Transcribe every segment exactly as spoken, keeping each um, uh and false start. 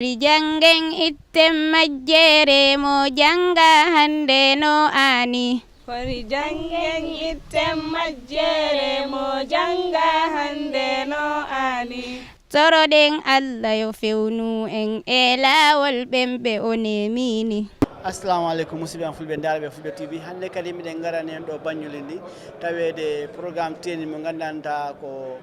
Kori janngen itten majjere mo jannga hannde no aani. Kori janngen itten majjere mo jannga hannde no aani. Toroɗen Allah yo fewnu en e laawol ɓen ɓe o nemini. Assalamu aleykum, musidɓe am fulɓe ndaarɓe Fulɓe T V. Hannde kadi miɗen ngarani en ɗo Banjul ndi, taweede programme training mo nganndanɗaa ko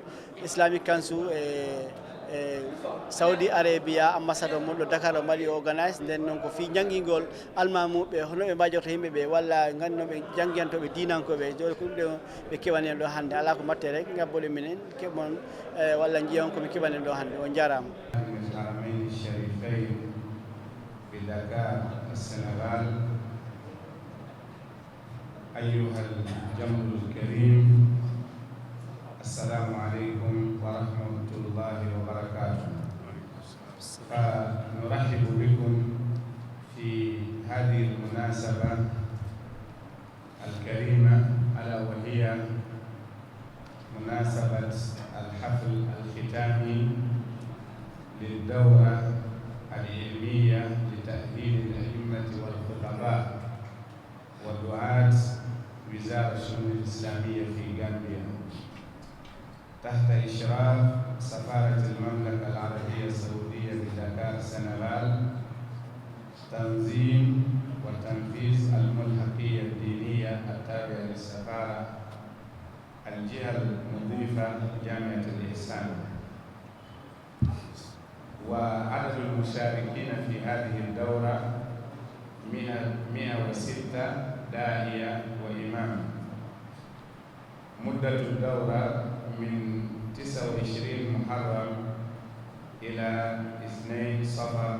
Islamic Council e, e Saudi Arabia, ambassadeur mum ɗo Dakar o mbaɗi o organise. Nden noon ko fii janngingol almamuɓe, hono ɓe mbajorta yimɓe ɓe, walla nganndi no ɓe janngiyantooɓe diinankooɓe, joni ko ɗum ɗo ɓe keɓani en ɗo hannde. Alaa ko mbaɗten rek, ngabboɗen minen, keɓon, e, walla njiyon ko ɓe keɓani en ɗo hannde. On njaaraama. الحرمين الشريفين بدكار السنغال. أيها الجمع الكريم، السلام عليكم ورحمة الله وبركاته. فنرحب بكم في هذه المناسبة الكريمة، ألا وهي مناسبة الحفل الختامي للدورة العلمية لتأهيل الأئمة والخطباء ودعاة وزارة الشؤون الإسلامية في غامبيا، تحت إشراف سفارة المملكة العربية السعودية بدكار، السنغال، تنظيم وتنفيذ الملحقية الدينية التابعة للسفارة، الجهة المضيفة جامعة الإحسان. وعدد المشاركين في هذه الدورة مئة، مئة وستة داعية وإمام. مدة الدورة من تسعة وعشرين محرم إلى اثنين صفر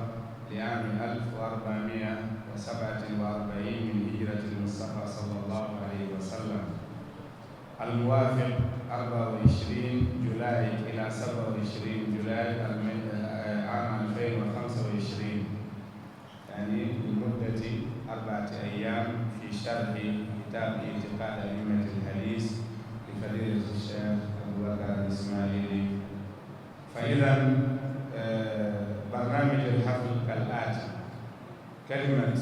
لعام ألف وأربعمائة وسبعة وأربعين من هجرة المصطفى صلى الله عليه وسلم، الموافق أربعة وعشرين جولاي إلى سبعة وعشرين جولاي الم-، آه، عام ألفين وخمسة وعشرين، يعني لمدة أربعة أيام، في شرح كتاب اعتقاد أئمة الحديث لفضيلة الشيخ أبو بكر الإسماعيلي. فإذا، آه، برنامج الحفل كالآتي: كلمة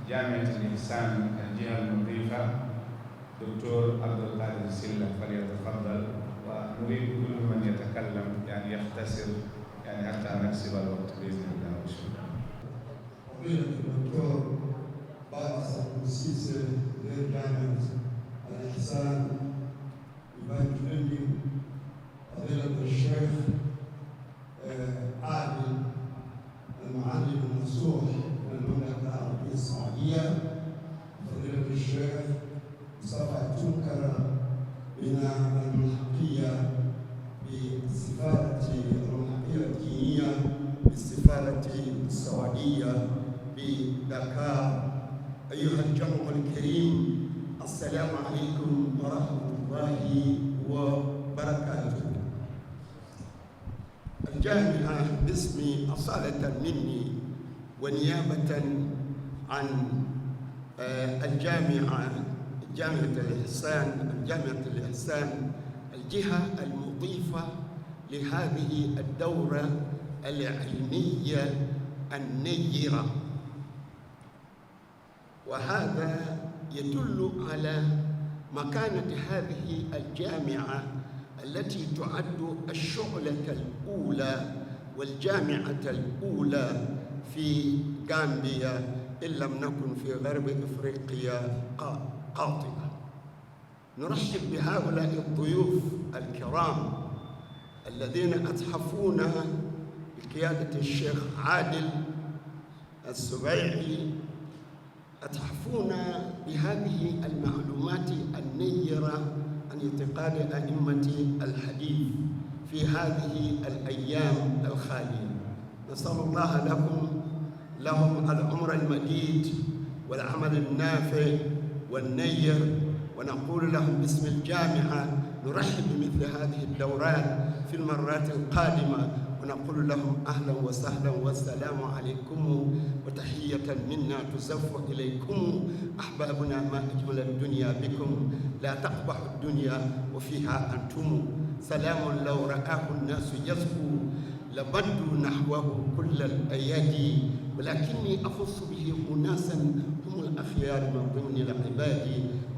جامعة الإحسان الجهة المضيفة دكتور عبد القادر سلة، فليتفضل، ونريد كل من يتكلم يعني يختصر، يعني حتى نكسب الوقت بإذن الله. شكرا. فضيلة الدكتور بابا سبو سيسي، مدير جامعة الإحسان ببنجلاديش، فضيلة الشيخ، آه، عادل، المعلم المنصور من المملكة العربية السعودية، فضيلة الشيخ مصطفى تونكر من الملحقية بالسفارة، الملحقية الدينية بالسفارة السعودية بدكار. أيها الجمع الكريم، السلام عليكم ورحمة الله وبركاته. الجامعة باسمي أصالة مني ونيابة عن، آه، الجامعة، جامعة الإحسان، جامعة الإحسان، الجهة المضيفة لهذه الدورة العلمية النيرة. وهذا يدل على مكانة هذه الجامعة التي تعد الشعلة الأولى والجامعة الأولى في غامبيا، إن لم نكن في غرب إفريقيا قا-، قاطبة. نرحب بهؤلاء الضيوف الكرام الذين أتحفونا بقيادة الشيخ عادل السبيعي، أتحفونا بهذه المعلومات النيرة عن اعتقاد أئمة الحديث في هذه الأيام الخالية. نسأل الله لكم، لهم العمر المديد والعمل النافع والنير، ونقول لهم باسم الجامعة نرحب بمثل هذه الدورات في المرات القادمة، ونقول لهم أهلا وسهلا والسلام عليكم، وتحية منا تزف إليكم أحبابنا، ما أجمل الدنيا بكم، لا تقبح الدنيا وفيها أنتم. سلام لو رآه الناس يزهو، لمدوا نحوه كل الأيادي، ولكني أخص به أناسا هم الأخيار من ضمن العباد.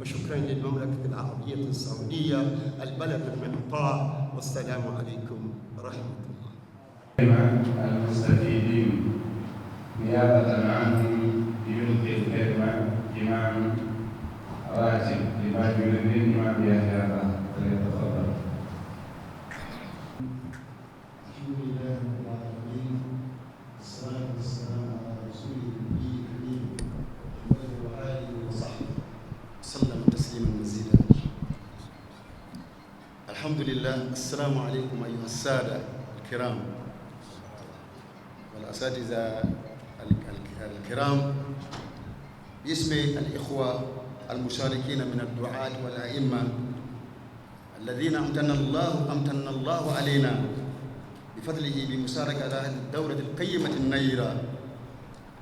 وشكرا للمملكة العربية السعودية البلد المعطاء، والسلام عليكم ورحمة الله. المستفيدين نيابة عنهم يلقي الكلمة إمام راتب لمجمع الإمام يحيى الله، فليتفضل. الحمد لله رب العالمين، والصلاة والسلام على رسوله النبي الأمين محمد وآله وصحبه وسلم تسليما مزيدا. الحمد لله. السلام عليكم أيها السادة الكرام والأساتذة ال-، ال-، الكرام. باسم الإخوة المشاركين من الدعاة والأئمة الذين أمتن الله، أمتن الله علينا بفضله بمشاركة على هذه الدورة القيمة النيرة،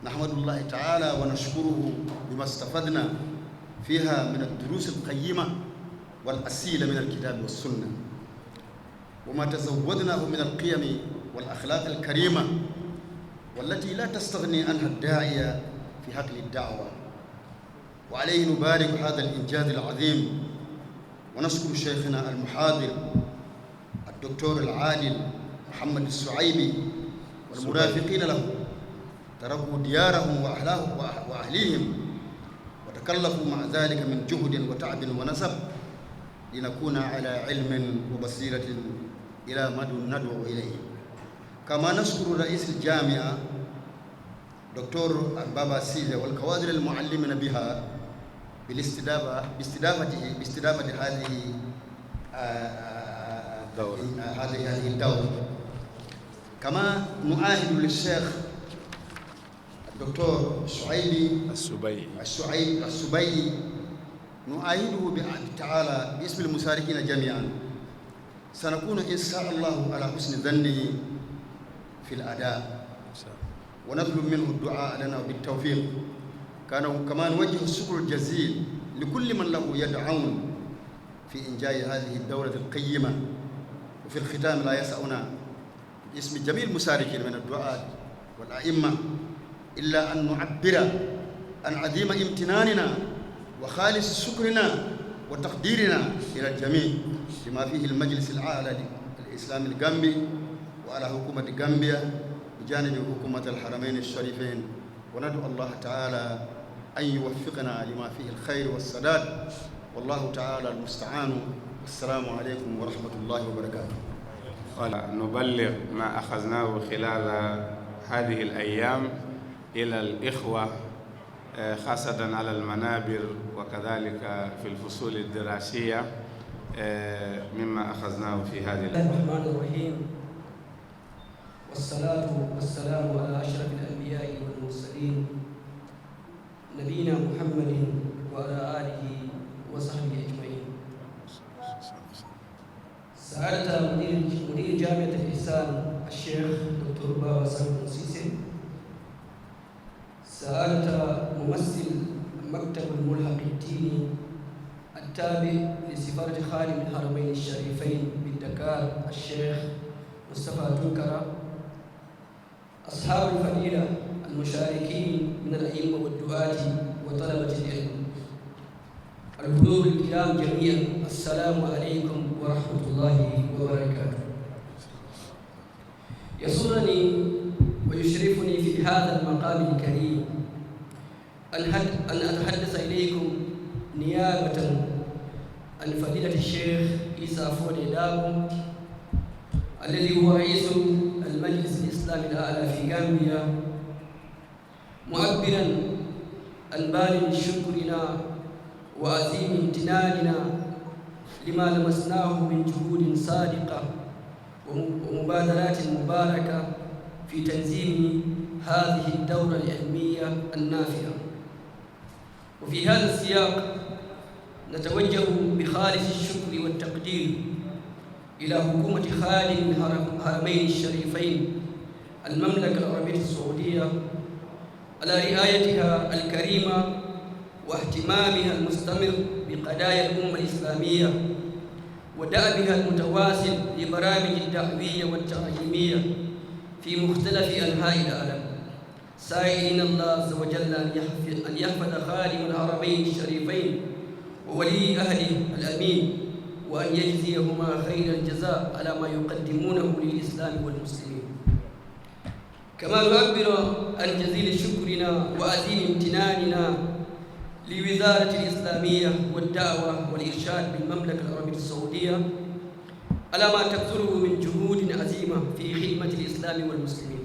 نحمد الله تعالى ونشكره بما استفدنا فيها من الدروس القيمة والأصيلة من الكتاب والسنة، وما تزودناه من القيم والأخلاق الكريمة، والتي لا تستغني عنها الداعية في حقل الدعوة. وعليه نبارك هذا الإنجاز العظيم، ونشكر شيخنا المحاضر الدكتور العادل محمد السعيبي والمرافقين له، تركوا ديارهم وأهله-، وأه-، وأهليهم، وتكلفوا مع ذلك من جهد وتعب ونسب لنكون على علم وبصيرة إلى ما ندعو إليه. كما نشكر رئيس الجامعة دكتور بابا سيزا والكوادر المعلمين بها بالاستدافة، باستدافته، باستدافة هذه، آه، آه، آه، دورة. آه، هذه، هذه الدورة. كما نعاهد للشيخ الدكتور شعيبي السبيعي. الشعيب-، السبيعي، نعاهده بع-، تعالى باسم المشاركين جميعا، سنكون إن شاء الله على حسن ظنه في الأداء، ونطلب منه الدعاء لنا بالتوفيق. كان-، كما نوجه الشكر الجزيل لكل من له يد عون في إنجاح هذه الدورة القيمة. وفي الختام لا يسعنا باسم جميع المشاركين من الدعاة والأئمة إلا أن نعبر عن عظيم امتناننا وخالص شكرنا وتقديرنا إلى الجميع، بما فيه المجلس الأعلى للإسلام الغامبي، وعلى حكومة غامبيا بجانب حكومة الحرمين الشريفين، وندعو الله تعالى أن يوفقنا لما فيه الخير والسداد، والله تعالى المستعان، والسلام عليكم ورحمة الله وبركاته. ونبلغ ما أخذناه خلال هذه الأيام إلى الإخوة، آه، خاصة على المنابر وكذلك في الفصول الدراسية، آه، مما أخذناه في هذه الأيام. بسم الله الرحمن الرحيم. والصلاة والسلام على أشرف الأنبياء والمرسلين، نبينا محمد وعلى آله وصحبه أجمعين. سعادة مدير، مدير جامعة الإحسان الشيخ دكتور بابا سامبو سيسي، سعادة ممثل مكتب الملحق الديني التابع لسفارة خادم الحرمين الشريفين بالدكار الشيخ مصطفى تنكرة، أصحاب الفضيلة المشاركين من الأئمة والدعاة وطلبة العلم، الحضور الكرام جميعا، السلام عليكم ورحمة الله وبركاته. يسرني ويشرفني في هذا المقام الكريم أن هد-، أن أتحدث إليكم نيابة عن فضيلة الشيخ عيسى فودي دابو، الذي هو رئيس المجلس الإسلامي الأعلى في غامبيا، معبرا عن بالغ شكرنا وعظيم امتناننا لما لمسناه من جهود صادقة وم-، ومبادرات مباركة في تنظيم هذه الدورة العلمية النافعة. وفي هذا السياق نتوجه بخالص الشكر والتقدير إلى حكومة خادم الحرم-، الحرمين الشريفين المملكة العربية السعودية على رعايتها الكريمة واهتمامها المستمر بقضايا الأمة الإسلامية ودأبها المتواصل لبرامج الدعوية والتعليمية في مختلف أنحاء العالم، سائلين الله عز وجل أن يحف-، أن يحفظ خادم الحرمين الشريفين وولي عهده الأمين، وأن يجزيهما خير الجزاء على ما يقدمونه للإسلام والمسلمين. كما نعبر عن جزيل شكرنا وعظيم امتناننا لوزارة الإسلامية والدعوة والإرشاد بالمملكة العربية السعودية على ما تبذله من جهود عظيمة في خدمة الإسلام والمسلمين.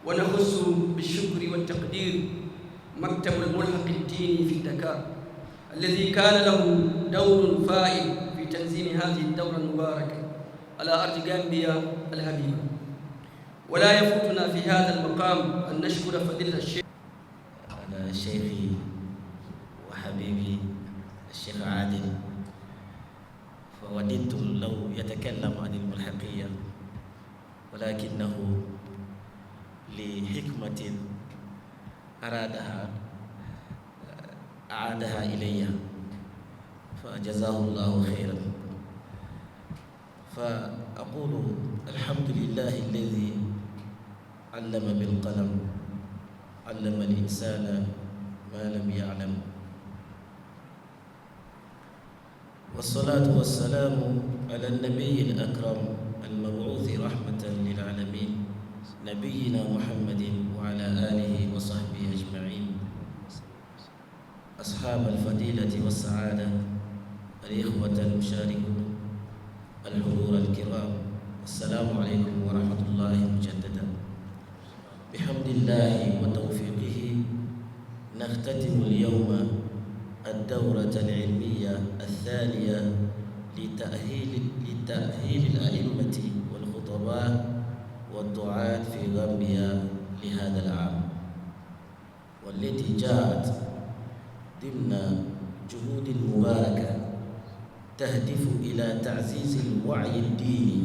ونخص بالشكر والتقدير مكتب الملحق الديني في الدكار، الذي كان له دور فاعل في تنظيم هذه الدورة المباركة على أرض غامبيا الحبيبة. ولا يفوتنا في هذا المقام أن نشكر فضيلة الشيخ على شيخي وحبيبي الشيخ عادل، فوددت لو يتكلم عن الملحقية، ولكنه لحكمة أرادها أعادها إلي، فجزاه الله خيرا. فأقول: الحمد لله الذي علم بالقلم، علم الإنسان ما لم يعلم. والصلاة والسلام على النبي الأكرم المبعوث رحمة للعالمين، نبينا محمد وعلى آله وصحبه أجمعين. أصحاب الفضيلة والسعادة، الإخوة المشاركون، الحضور الكرام، السلام عليكم ورحمة الله مجددا. بحمد الله وتوفيقه نختتم اليوم الدورة العلمية الثانية لتأهيل، لتأهيل الأئمة والخطباء والدعاة في غامبيا لهذا العام، والتي جاءت ضمن جهود مباركة تهدف إلى تعزيز الوعي الديني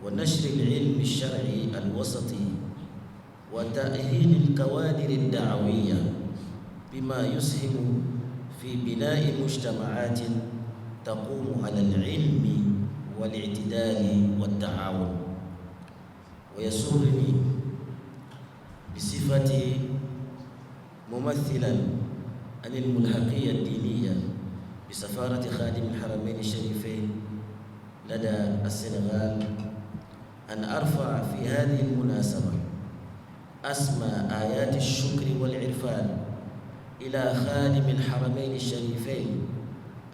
ونشر العلم الشرعي الوسطي وتأهيل الكوادر الدعوية، بما يسهم في بناء مجتمعات تقوم على العلم والاعتدال والتعاون. ويسرني بصفتي ممثلا عن الملحقية الدينية بسفارة خادم الحرمين الشريفين لدى السنغال أن أرفع في هذه المناسبة أسمى آيات الشكر والعرفان إلى خادم الحرمين الشريفين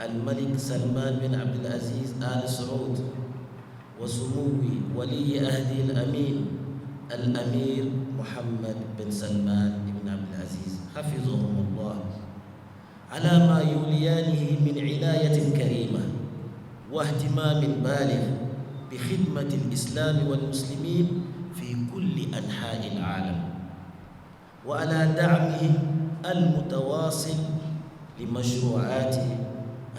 الملك سلمان بن عبد العزيز آل سعود وسمو ولي عهده الأمين الأمير محمد بن سلمان بن عبد العزيز، حفظهم الله، على ما يوليانه من عناية كريمة واهتمام بالغ بخدمة الإسلام والمسلمين في كل أنحاء العالم، وعلى دعمهم المتواصل لمشروعات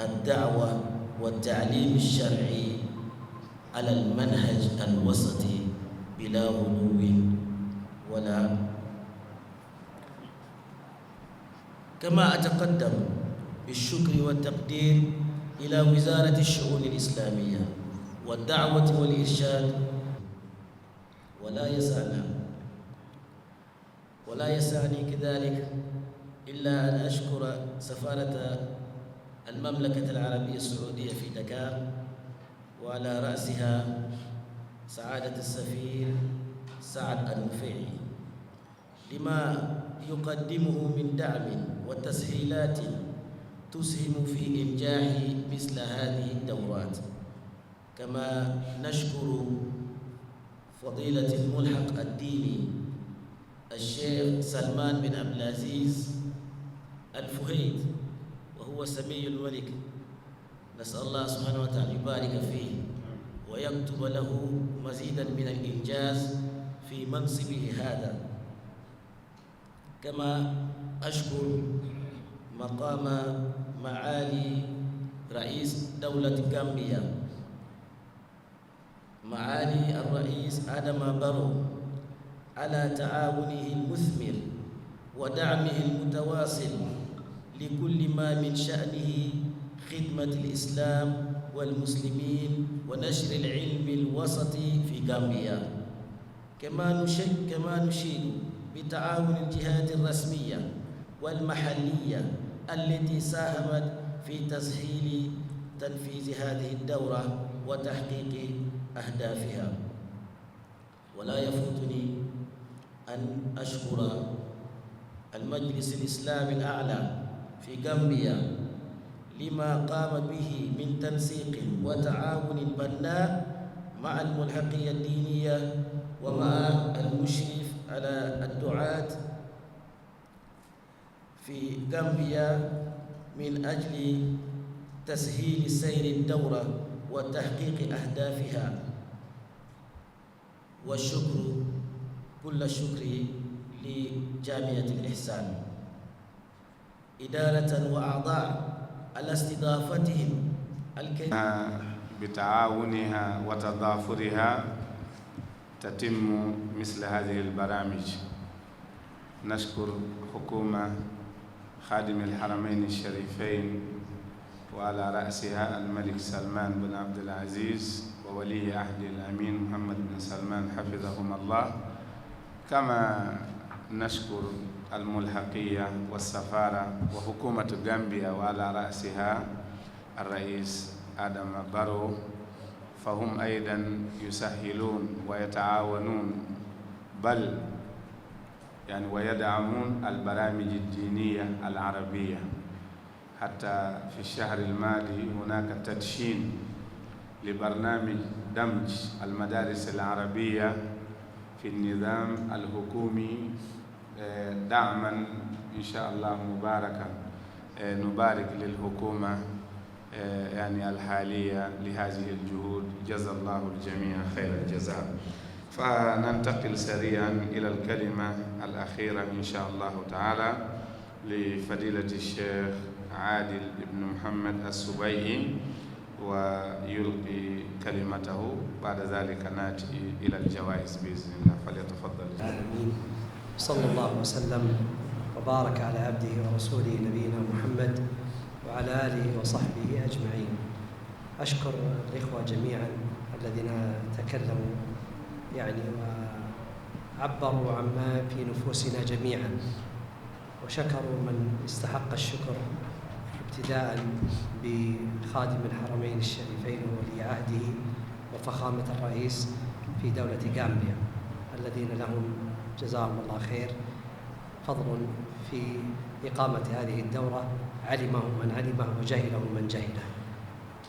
الدعوة والتعليم الشرعي على المنهج الوسطي بلا غلو ولا. كما أتقدم بالشكر والتقدير إلى وزارة الشؤون الإسلامية والدعوة والإرشاد، ولا يسعنا ولا يسعني كذلك إلا أن أشكر سفارة المملكة العربية السعودية في دكار، وعلى رأسها سعادة السفير سعد النفيعي، لما يقدمه من دعم وتسهيلات تسهم في إنجاح مثل هذه الدورات. كما نشكر فضيلة الملحق الديني الشيخ سلمان بن عبد العزيز الفهيد، وهو سمي الملك. نسأل الله سبحانه وتعالى أن يبارك فيه ويكتب له مزيدا من الإنجاز في منصبه هذا. كما أشكر مقام معالي رئيس دولة غامبيا، معالي الرئيس آدم بارو، على تعاونه المثمر ودعمه المتواصل لكل ما من شأنه خدمة الإسلام والمسلمين ونشر العلم الوسطي في غامبيا. كما نشد، كما نشيد بتعاون الجهات الرسمية والمحلية التي ساهمت في تسهيل تنفيذ هذه الدورة وتحقيق أهدافها. ولا يفوتني أن أشكر المجلس الإسلامي الأعلى في غامبيا لما قام به من تنسيق وتعاون بناء مع الملحقية الدينية ومع المشرف على الدعاة في غامبيا من أجل تسهيل سير الدورة وتحقيق أهدافها. والشكر، كل الشكر لجامعة الإحسان إدارة وأعضاء على استضافتهم الكريمة. بتعاونها وتضافرها تتم مثل هذه البرامج. نشكر حكومة خادم الحرمين الشريفين وعلى رأسها الملك سلمان بن عبد العزيز وولي عهده الأمين محمد بن سلمان حفظهما الله، كما نشكر الملحقية والسفارة وحكومة غامبيا وعلى رأسها الرئيس آدم بارو، فهم أيضا يسهلون ويتعاونون، بل يعني ويدعمون البرامج الدينية العربية. حتى في الشهر الماضي هناك تدشين لبرنامج دمج المدارس العربية في النظام الحكومي، آه، دعما إن شاء الله مباركا. آه، نبارك للحكومة، آه، يعني الحالية لهذه الجهود. جزا الله الجميع خير الجزاء. فننتقل سريعا إلى الكلمة الأخيرة إن شاء الله تعالى لفضيلة الشيخ عادل بن محمد السبيعي، ويلقي كلمته. بعد ذلك نأتي إلى الجوائز بإذن الله. فليتفضل. آمين. صلى الله وسلم وبارك على عبده ورسوله نبينا محمد وعلى آله وصحبه أجمعين. أشكر الإخوة جميعا الذين تكلموا، يعني، وعبروا عما في نفوسنا جميعا، وشكروا من استحق الشكر، ابتداء بخادم الحرمين الشريفين وولي عهده وفخامة الرئيس في دولة غامبيا، الذين لهم جزاهم الله خير فضل في إقامة هذه الدورة، علمه من علمه وجهله من جهله.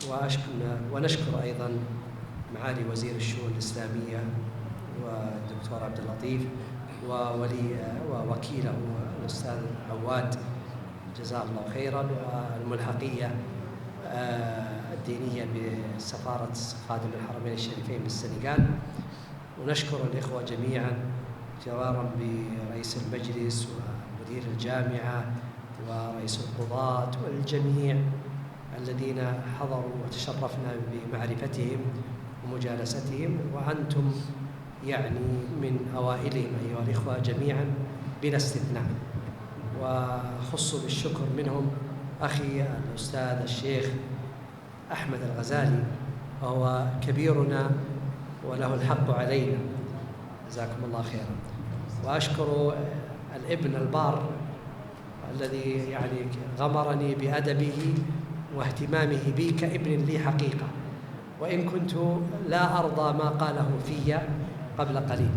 وأشكر، ونشكر أيضا معالي وزير الشؤون الإسلامية والدكتور عبد اللطيف وولي، ووكيله الأستاذ عواد، جزاه الله خيرا، والملحقية، آه، الدينية بسفارة خادم الحرمين الشريفين بالسنغال. ونشكر الإخوة جميعا جوارا برئيس المجلس ومدير الجامعة ورئيس القضاة والجميع الذين حضروا وتشرفنا بمعرفتهم ومجالستهم، وأنتم يعني من أوائلهم أيها الإخوة جميعا بلا استثناء، وخص بالشكر منهم أخي الأستاذ الشيخ أحمد الغزالي، وهو كبيرنا وله الحق علينا، جزاكم الله خيرا. وأشكر الابن البار الذي يعني غمرني بأدبه واهتمامه بي كابن لي حقيقة، وإن كنت لا أرضى ما قاله في قبل قليل،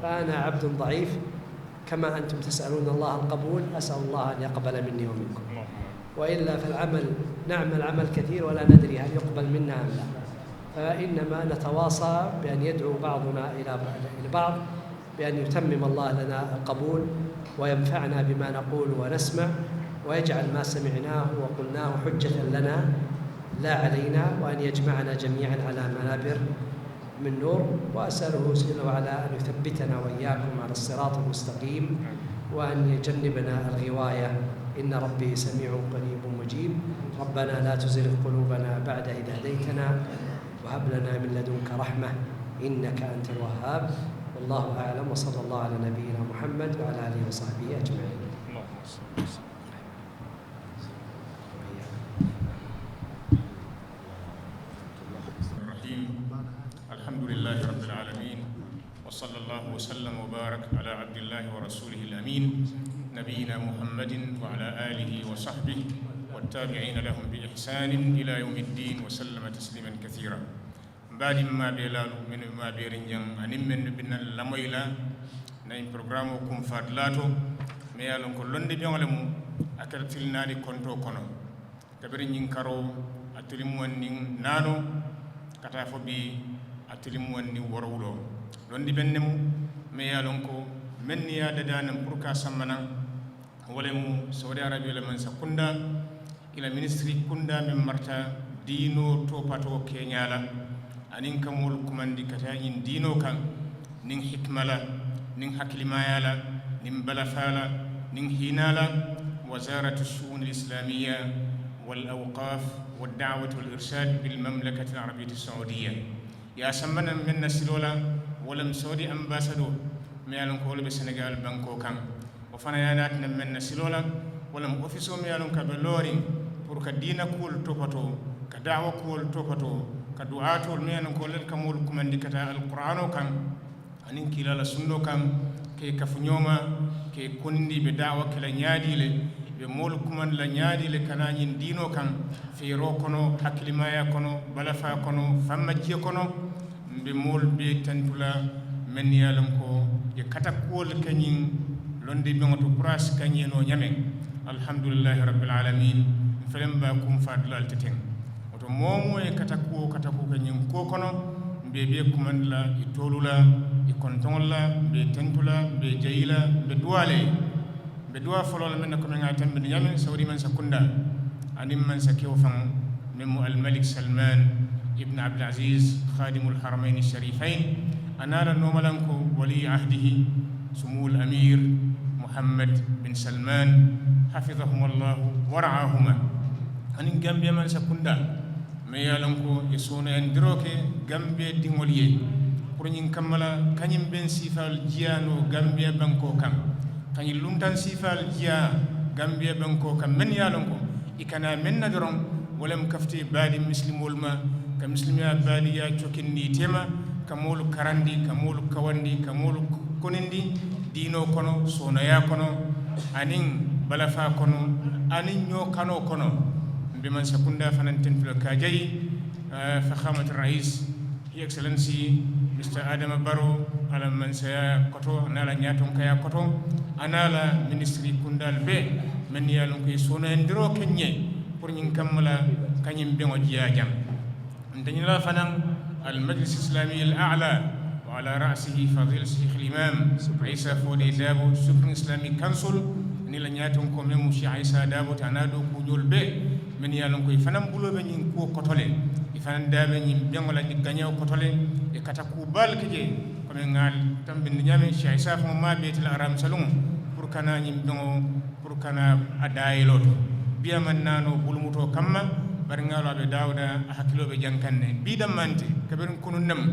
فأنا عبد ضعيف، كما أنتم تسألون الله القبول، أسأل الله أن يقبل مني ومنكم. وإلا فالعمل، نعمل عمل كثير ولا ندري هل يقبل منا أم لا، فإنما نتواصى بأن يدعو بعضنا إلى، إلى بعض بأن يتمم الله لنا القبول وينفعنا بما نقول ونسمع، ويجعل ما سمعناه وقلناه حجة لنا لا علينا، وأن يجمعنا جميعا على منابر من نور، وأسأله جل وعلا أن يثبتنا وإياكم على الصراط المستقيم، وأن يجنبنا الغواية، إن ربي سميع قريب مجيب. ربنا لا تزغ قلوبنا بعد إذ هديتنا، وهب لنا من لدنك رحمة، إنك أنت الوهاب. والله أعلم، وصلى الله على نبينا محمد وعلى آله وصحبه أجمعين. الرحيم. الحمد لله رب العالمين. وصلى الله ورسوله الأمين نبينا محمد وعلى آله وصحبه والتابعين لهم بإحسان إلى يوم الدين وسلم تسليما كثيرا. Mbaɗi ma ɓe laalu, min ma ɓe rinjan, anin men no ɓinnan lamoyla, na in programme o kum fat laato, me ye a lon ko londi ɓeŋole mu, a kela tilinaali konto kono. Kabiri ñiŋ karoo, a tilimuwaŋ niŋ naanoo, ka taa fo bii, a tilimuwaŋ niŋ woorowuloo. Londi beŋ ne mu, me ye a loŋ ko meŋ niŋ ye a dadaa naŋ puru ka a sanba naŋ, wo le mu Saudi Arabia la mansa kundaa, i la minisitiri kundaa meŋ marata diinoo toopatoo keeñaa la, aniŋ ka moolu kumandi ka taa ñiŋ diinoo kaŋ, niŋ hikima la, niŋ hakilimaayaa la, niŋ balafaa la, niŋ hiinaa la, وزارة الشؤون الإسلامية والأوقاف والدعوة والإرشاد بالمملكة العربية السعودية. Ye a sanba naŋ meŋ na siloo la, wo le mu Saudi ambasadoo, me ye a loŋ ko wo le be Senegal bankoo kaŋ. Wo fanaa ye a naati naŋ meŋ na siloo la, wo le mu ofisoo me ye a loŋ ko a be looriŋ, puru ka diina kuwolu toopatoo, ka daawa kuwolu toopatoo, ka duwaatoolu me ye a loŋ ko wo le ka moolu kumandi ka taa Alquraanoo kaŋ, aniŋ kiilaa la sunnoo kaŋ, ka i kafu ñoo ma, ka i kunindi, i be daawa ke la ñaadii le, i be moolu kumandi la ñaadii le ka naa ñiŋ diinoo kaŋ, feeroo kono, hakilimaayaa kono, balafaa kono, fanmajjee kono. Mbe moolu bee tentu la, meŋ ye a loŋ ko i ye katakuwolu ke ñiŋ londi beŋo to puru a si ka ñeenoo ñameŋ. Alhamdulillahi rabbil alamin. Mfeleŋ baa kuŋ faa dulaalu te teŋ. Wo to moo wo moo ye katakuwo kataku ke ñiŋ kuwo kono, mbe bee kumandi la i toolu la, i kontoŋolu la, mbe tentu la, mbe jayi la, mbe duwaa le. Mbe duwaa foloo la meŋ na ko meŋ a tambindi ñameŋ Saudi mansa kundaa, aniŋ mansa kewo faŋ, meŋ mu Almalik Salman ibn Abdul Aziz, Khadimul Haramayni Sharifayn, a naa la noomalanko, wali ahdihi, Sumuwul Amir Muhammad bin Salman, hafidahuma Allahu wa ra'ahuma. Aniŋ Gambiya mansa kundaa, meŋ ye a loŋ ko i sooneyandiroo ke Gambiya diŋolu ye, puru ñiŋ kamma la, ka ñiŋ beŋ siifaalu jiyaa noo Gambiya bankoo kaŋ, ka ñiŋ luntaŋ siifaalu jiyaa Gambiya bankoo kaŋ, meŋ ye a loŋ ko i ka naa meŋ na doroŋ, wo le mu kafutee baadiŋ misilimoolu ma, ka misilimiyaa baadiyaa cokindi i teema, ka moolu karandi, ka moolu kawandi, ka moolu konindi diinoo kono, sooneyaa kono, aniŋ balafaa kono, aniŋ ñoo kanoo kono. Mbe mansa kundaa fanaŋ tentu la ka a jayi, eh, Fakhamat Rais, His Excellency Mister Adama Barrow, a la mansayaa koto, a naa la ñaatonkayaa koto, a naa la minisitiri kundaalu bee, meŋ ye a loŋ ko i sooneyandiroo ke ñiŋ ye, puru ñiŋ kamma la, ka ñiŋ beŋo jiyaa jaŋ. Nte ñiŋ la fanaŋ, Al Majlis Islami Al A'la, wa ala ra'sihi Fadilatu Sheikh Al Imam Isa Fode Dabo, Supreme Islamic Council, aniŋ i la ñaatonkoo meŋ mu Sheikh Isa Dabo ti, a naa dookuuñoolu bee, meŋ ye a loŋ ko i fanaŋ buloo be ñiŋ kuwo koto le, i fanaŋ daa be ñiŋ beŋo la ñiŋ gañoo koto le, i kata kuu baalu ke jee, ko meŋ ŋa a tambindi ñaameŋ, Sheikh Isa faŋo maa bee ti la araamisaluŋo, puru ka naa ñiŋ beŋo, puru ka naa a daayiloo to. Biya maŋ naa noo bulumutoo kamma, bari ŋa a loŋ a be Daawuda, a hakiloo be jaŋ kaŋ ne. Bii dammaŋ nte, kabiriŋ kunuŋ ne mu,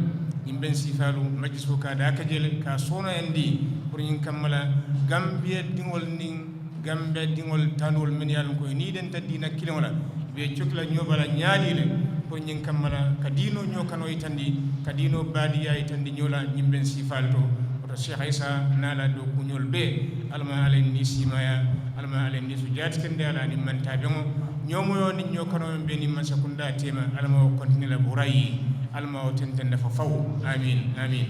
ñiŋ beŋ siifaalu, majlisoo ka a daa ka jee le, ka a sooneeyandi, puru ñiŋ kamma la, Gambiya diŋolu niŋ Gambiya diŋolu tanuwolu mennu ye a loŋ ko i niidenta diina kiliŋo la, i be coki la ñoo bala ñaadii le, puru ñiŋ kamma la, ka diinoo ñoo kanoo yitandi, ka diinoo baadiyaa yitandi ñoo la, ñiŋ beŋ siifaalu to. Woto Sheikh Isa naa la dookuuñoolu bee, Alla maa Alla ye nii siimaaya, Alla maa Alla ye nii su jaati kende, Alla aniŋ mantaa beŋo, ñoo moyoo niŋ ñoo kanoo meŋ be niŋ mansa kundaa teema, Alla maa wo kontini la burayi, Alla maa wo tentenda fo faw. Amiin, amiin.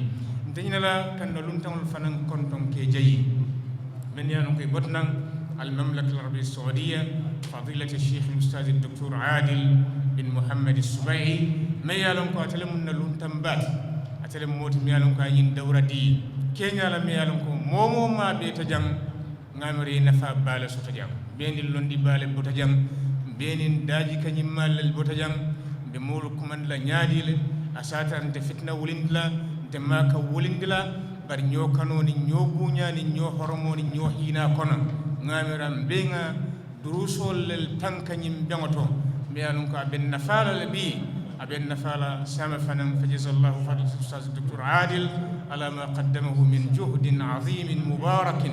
Nte ñina la kaŋ na luntaŋolu fanaŋ kontoŋ ke jayi. Meŋ ye a loŋ ko i bota naŋ Al Mamlaka Al Arabiya Saudiya, Fadilati Sheikh Al Ustaz Doctor Adil bin Muhammad Subai, meŋ ye a loŋ ko ate le mu n na luntaŋ baa ti, ate le mu moo ti meŋ ye a loŋ ko a ye ñiŋ dawura dii keeñaa la, meŋ ye a loŋ ko moo woo moo maa be ite jaŋ, ŋa a miira i ye nafaa baa le soto jaŋ, bee niŋ londi baa le bota jaŋ, bee niŋ daaji kañimmaalu le bota jaŋ, mbe moolu kumandi la ñaadii le, a si a tara nte fitina wulindi la, nte maakaŋ wulindi la, bari ñoo kanoo niŋ ñoo buuñaa niŋ ñoo horomoo niŋ ñoo hiinaa kono, ŋa a miira mbe ŋa duruusoolu le tanka ñiŋ beŋo to, mbe ye a loŋ ko a be n nafaa la le bii, a be n nafaa la saama fanaŋ. فجزى الله فضيلة الأستاذ الدكتور عادل على ما قدمه من جهد عظيم مبارك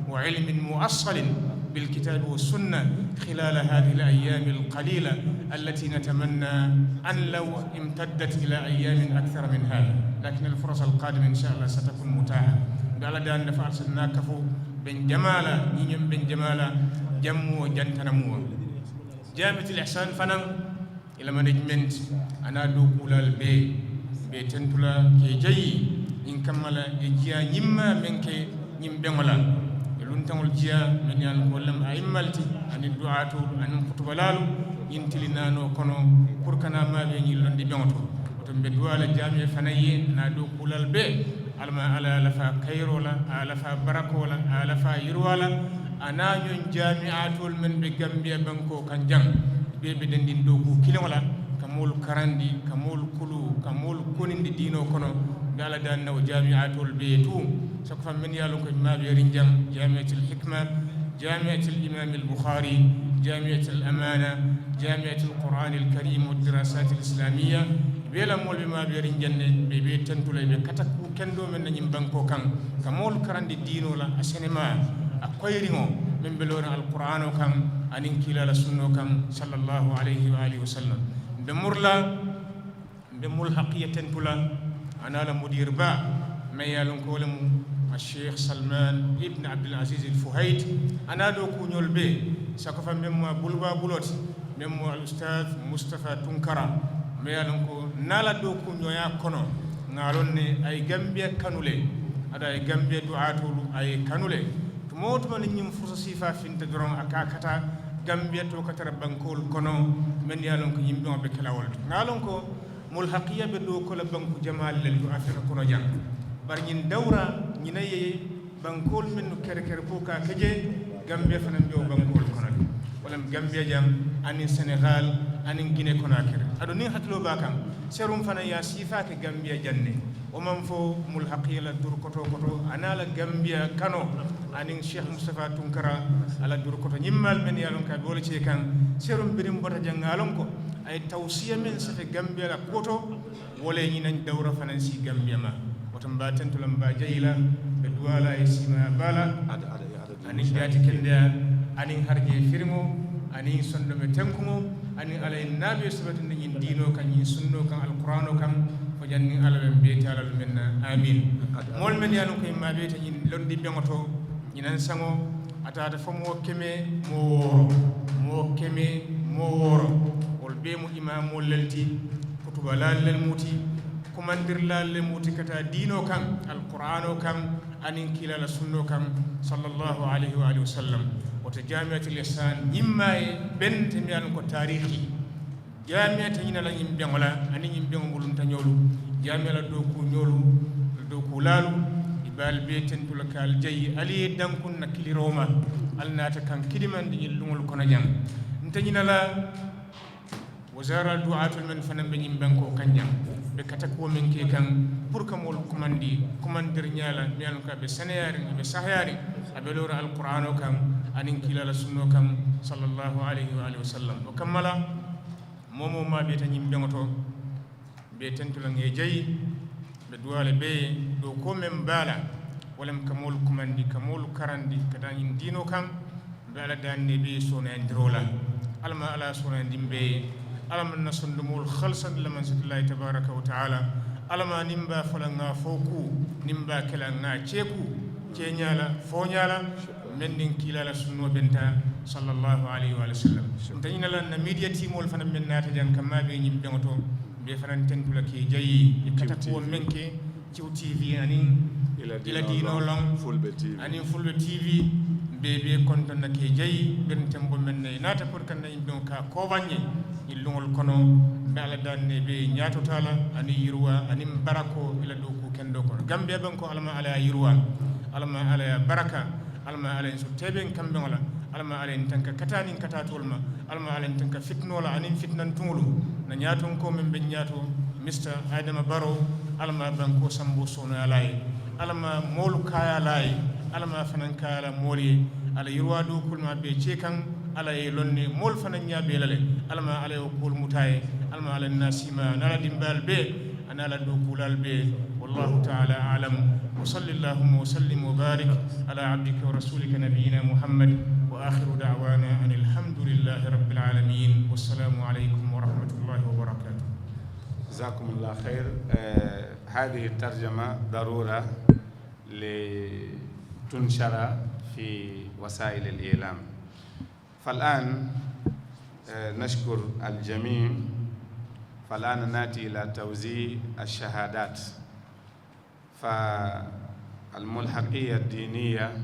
وعلم مؤصل بالكتاب والسنة خلال هذه الأيام القليلة التي نتمنى أن لو امتدت إلى أيام أكثر من هذا، لكن الفرص القادمة إن شاء الله ستكون متاحة. Ala dan dafa alsanna kafo ben jamala, ñiñom ben jamala, jammu o jantana muwa. Jamiatul Ihsan fanan ila management, ana do kulal be be tentula ke jayi in kammala e jiya ñimma men ke ñim beŋola. E luntaŋol jiya men yan ko lam a immalti anin du'ato anin khutbalalu in tilinano kono pour kana ma be ñi londi beŋoto. Oto mbe duwala jami'a fanaye na do kulal be. Alma ala lafa kayrola, a lafa barakola, a lafa yirwala. Ana ñun jami'atol men be Gambia banko kan jang be be dandin do ku kilola, ka moolu karandi, ka moolu kulu, ka moolu konindi diino kono. Be ala dan na o jami'atol be tu. Sako fam men yalon ko ma be rinjang, Jamiatul Hikma, Jamiatul Imam al-Bukhari, Jamiatul Amana, Jamiatul Quran al-Karim wa Dirasat al-Islamiyya. Be la moolu be ma be rinjanne be be tentula be kata ku kendo men na ñim banko kan, ka moolu karandi diino la, a senema, a koyriŋo men be lona alqur'ano kan anin kila la sunno kan, sallallahu alayhi wa alihi wa sallam. Be murla be mulhaqiya tentula, ana la mudir ba, me yalon ko le mu a Sheikh Salman ibn Abdul Aziz al Fuhaid. Ana do ku ñol be sako fa men ma bulba buloti, men mo al ustaz Mustafa Tunkara. Me yalon ko nala do ku ñoya kono ngalon ne ay Gambia kanule, ada ay Gambia du'atulu ay kanule. Tumo tuma ni ñim fursa sifa finta doron aka kata Gambia to katara bankol kono men yalon ko ñim be kelawol ngalon ko mulhaqiya be do ko la banku jamal le to Afrika kono jang. Bar ñin dawra ñina ye bankol men no kere kere ko ka keje Gambia fanan be o bankol kono wala Gambia jam anin Senegal anin Guinée Conakry. Ado ni hakilo ba kan serum fana ya sifa ke Gambia janne. O man fo mulhaqiya la dur koto koto ana la Gambia kano anin Sheikh Mustafa Tunkara ala dur koto ñimmal men yalon ka bolo ce kan serum birim bota jangalon ko ay tawsiya men safe Gambia la koto wole ñi nañ dawra fanan si Gambia ma. Woto mba tentula mba jayila be duwala e sima bala anin jati kende anin harje firmo anin sondo me tenkumo anin ala en nabe sabata ñin diino kan ñin sunno kan alqur'ano kan fo janni ala ben be talal menna amin. Mol men yalon ko imma be ta ñin londi beŋoto ñinan saŋo a tata fo mo keme mo woro mo keme mo woro wol be mo imamo lalti kutuba lal lal muti kumandir lal lal muti kata diino kan alqur'ano kan anin kila la sunno kan sallallahu alayhi wa alihi wa sallam. Woto Jamiatul Ihsan ñimma e bente mi an ko tarihi. Jami'a ta ñina la ñim beŋola ani ñim beŋo mulunta ñolu. Jami'a la doku ñolu doku lalu ibal be tentula kal jayi ali dankun na kiliroma. Al nata kan kidimandi ñil lungol kono jang. Nta ñina la wazara du'atul men fanan be ñim banko kan jang. Be kata ko men ke kan pour ka mol kumandi kumandir ñala mi an ka be sanayari be sahayari abe lora alqur'ano kan anin kila la sunno kan sallallahu alayhi wa alihi wa sallam. O kammala momo ma be ta ñim beŋoto be tentula nge jayi be duwale be do ko men bala wolem kamol kumandi kamol karandi kata ñin dino kan be ala danne be sona ndirola alma ala sona ndimbe alma na sondomol khalsan laman satillahi tabaraka wa taala alma nimba fala nga foku nimba kala nga ceku cenyala fonyala men nin kilala sunno benta sallallahu alayhi wa sallam. Nta ñina la na media timol fana men nata jan kamma be ñim beŋoto be fana tentula ke jayi e kata ko men ke ciw T V anin ila dino long anin fulbe T V be be konton na ke jayi ben tembo men ne nata por kan na ñim beŋo ka ko bañe ñi lungol kono be ala danne be ñato tala anin yirwa anin barako ila doku kendo kono gambe ben ko alma ala yirwa alma ala baraka alma ala en so teben kambe wala alma ala en tanka katanin katatol ma alma ala en tanka fitnola anin fitnan tungulu na ñaton ko men ben ñato Mister Adama Baro alma banko sambo sono alaye alma molu kaya laye alma fanan kaya la moli ala yirwa do kulma be ce kan ala e lonne mol fanan ñabe lale alma ala o kul mutaye alma ala nasima nala dimbal be أنا لدوك الألبي والله تعالى أعلم. وصل اللهم وسلم وبارك على عبدك ورسولك نبينا محمد. وآخر دعوانا أن الحمد لله رب العالمين. والسلام عليكم ورحمة الله وبركاته. جزاكم الله خير. آه، هذه الترجمة ضرورة لتنشر في وسائل الإعلام. فالآن، آه، نشكر الجميع. فالآن نأتي إلى توزيع الشهادات. فالملحقية الدينية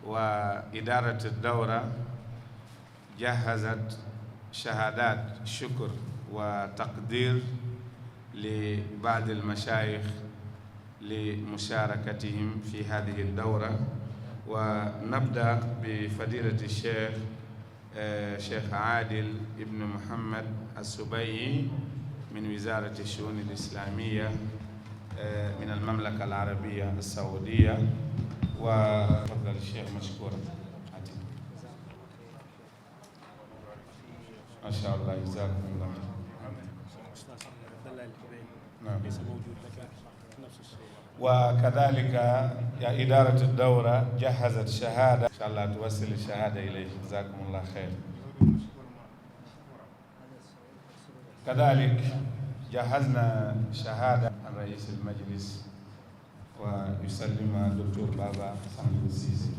وإدارة الدورة جهزت شهادات شكر وتقدير لبعض المشايخ لمشاركتهم في هذه الدورة. ونبدأ بفضيلة الشيخ، آه، شيخ عادل ابن محمد السبيعي من وزارة الشؤون الإسلامية، آه، من المملكة العربية السعودية. وتفضل الشيخ مشكورا. ما شاء الله، جزاكم الله خير. نعم. وكذلك يا إدارة الدورة جهزت شهادة، إن شاء الله توصل الشهادة إليه. جزاكم الله خير. كذلك جهزنا شهادة عن رئيس المجلس ويسلمها الدكتور بابا سامي السيسي.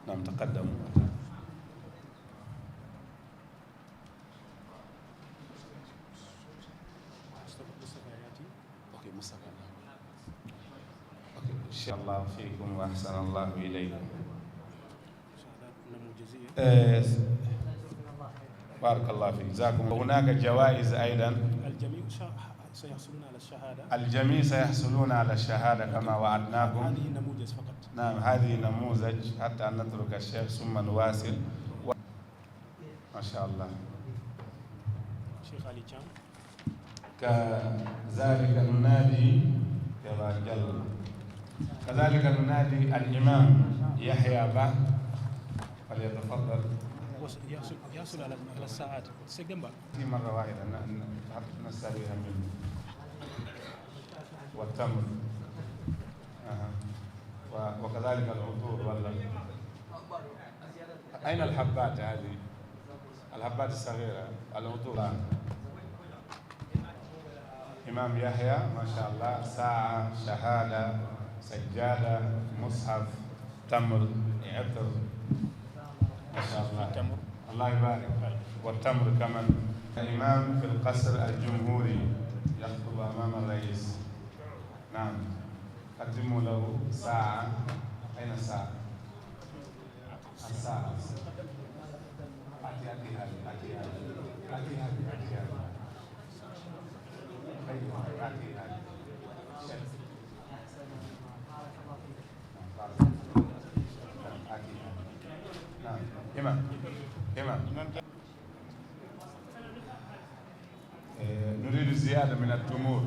نعم، تقدموا. أوكي، مصطفى. أوكي، إن شاء الله فيكم وأحسن الله إليكم. إيه، بارك الله فيك، جزاكم. وهناك جوائز أيضًا. الجميع شا-، سيحصلون على الشهادة. الجميع سيحصلون على الشهادة كما وعدناكم. هذه نموذج فقط. نعم، هذه نموذج حتى نترك الشيخ ثم نواصل. و-، ما شاء الله. شيخ علي جام. كذلك ننادي، كذا جل. كذلك ننادي الإمام يحيى با، فليتفضل. يحصل، يحصل على، على الساعات. سيدنا با. مرة واحدة، ن-، ن-، نستريح منه. والتمر. أها. و-، وكذلك العطور ولا؟ أين الحبات هذه؟ الحبات الصغيرة، العطور. إمام يحيى، ما شاء الله، ساعة، شهادة، سجادة، مصحف، تمر، عطر. ما شاء الله. الله يبارك. والتمر كمان. الإمام في القصر الجمهوري يخطب أمام الرئيس. نعم. قدموا له ساعة. أين الساعة؟ الساعة. أتي، أتي هذه، أتي هذه. أتي هذه، أتي هذه. أيوة، أتي هذه. شيخ. نعم، بارك الله فيك. نعم، أتي هذه. نعم. إمام. إمام. إيه، نريد زيادة من التمور.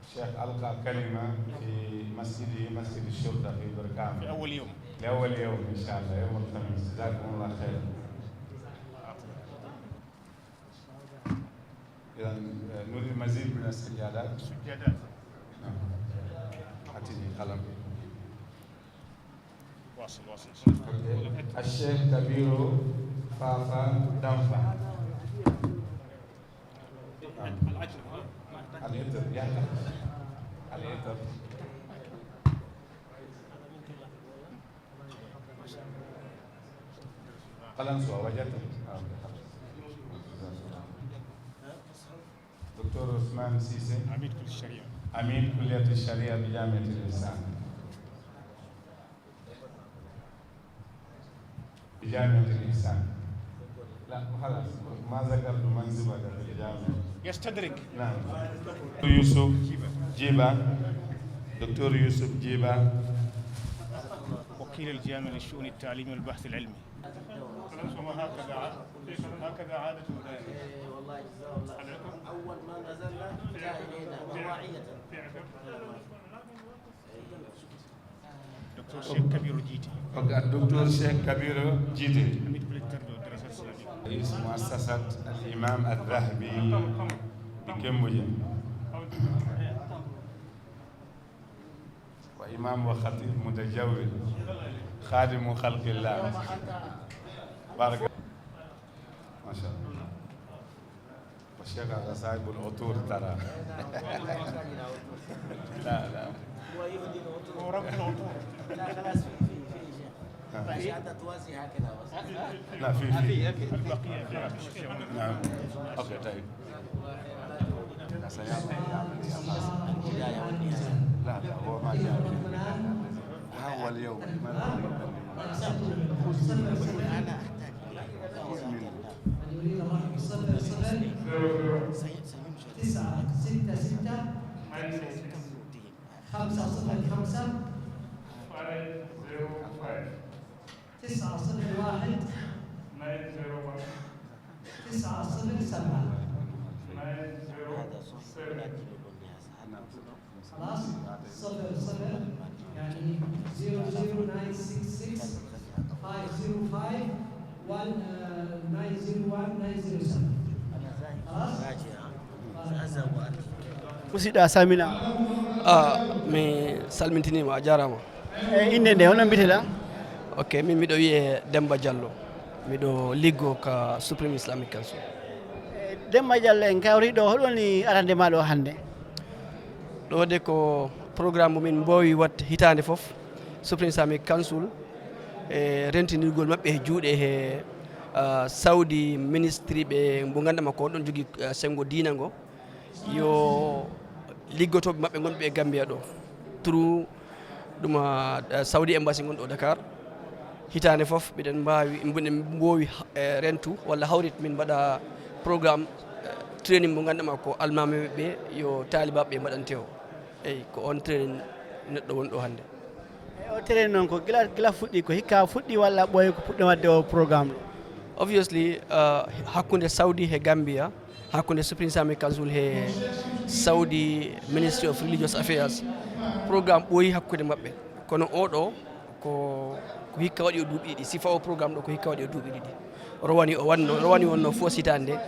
الشيخ ألقى كلمة في مسجده، مسجد الشرطة في بركان. في أول يوم. لأول يوم إن شاء الله، يوم الخميس. جزاكم الله خير. إذن، آه، نريد مزيد من السجادات. سجادات. نعم. أعطيني قلم. واصل، واصل. أوكي. الشيخ كبير فافا دنفا. نعم. العطر، يا أخي. العطر. قلنسوة وجدت؟ آه، خلاص. دكتور عثمان سيسي. عميد كلية الشريعة. عميد كلية الشريعة بجامعة الإحسان. بجامعة الإحسان. لا، خلاص، ما ذكرت منصبك في الجامعة. يستدرك. نعم. يوسف جيبا. دكتور يوسف جيبا. وكيل الجامعة لشؤون التعليم والبحث العلمي. هكذا ع-، هكذا عادته دائما. إيه، والله جزاه الله خيرا. أول ما نزلنا جاء إلينا مواعية. دكتور شيخ كبير جيتي. Ok, الدكتور شيخ كبير جيتي. عميد كلية التربية والدراسات الإسلامية. رئيس مؤسسة الإمام الذهبي بكمبوجي. وإمام وخطيب متجول، خادم خلق الله. بارك. ما شاء الله. والشيخ هذا صاحب العطور ترى. لا، لا. هو يهدي العطور. هو رب العطور. لا، خلاص، في، في، في شيخ. آه. بس أنت توازي هكذا بس. لا، في، في. نعم. أوكي، طيب. لا، سيعمل، يعمل، يعمل. لا، لا، هو ما جاء. هو اليوم. خذ منه. من يريد الرقم صفر صفر تسعة ستة ستة خمسة صفر خمسة تسعة صفر واحد تسعة صفر سبعة. خلاص؟ صفر صفر، يعني، zero zero nine six six five zero five one nine zero one nine zero seven. خلاص؟ Musidɗo, a salminaama. Ah, mi salmintiniima, a jaaraama. E innde nde, hono mbiyete-ɗaa? Ok, min miɗo wiyee Demba Diallo. Miɗo liggoo ka Supreme Islamic Council. E, Demba Diallo, en kawrii ɗo, hoɗum woni arande maa ɗo hannde? Ɗo de ko programme mo min mbaawi waɗ hitaande fof, Supreme Islamic Council, e rentinirgol maɓɓe he juuɗe he, ah, Saudi ministry ɓe mbo ngannduɗaa ko ɗon jogii, ah, senngo diina ngo, yo liggotooɓe maɓɓe ngonɓe e Gambia ɗo, through ɗum, ah, Saudi Embassy ngonɗo Dakar. Hitaande fof, miɗen mbaawi, mbiɗen mboowi, eh, rentu walla hawrit min mbaɗa programme, eh, training mo ngannduɗaa ko almaami ɓe yo taalibaaɓe ɓe mbaɗante o. Eyi, ko on training neɗɗo wonɗo hannde. E o training noon ko gila, gila fuɗɗi, ko hikka fuɗɗi walla ɓooyi ko puɗɗo waɗde o programme ɗo? Obviously, uh, hakkunde Saudi he Gambia, hakkunde Supreme Islamic Council he Saudi Ministry of Religious Affairs, programme ɓooyi hakkunde maɓɓe. Kono oɗo ko, ko hikka waɗi o duuɓi ɗiɗi. Sifa o programme ɗo ko hikka waɗi o duuɓi ɗiɗi. Rowani o wanno, rowani wonno fof hitaande nde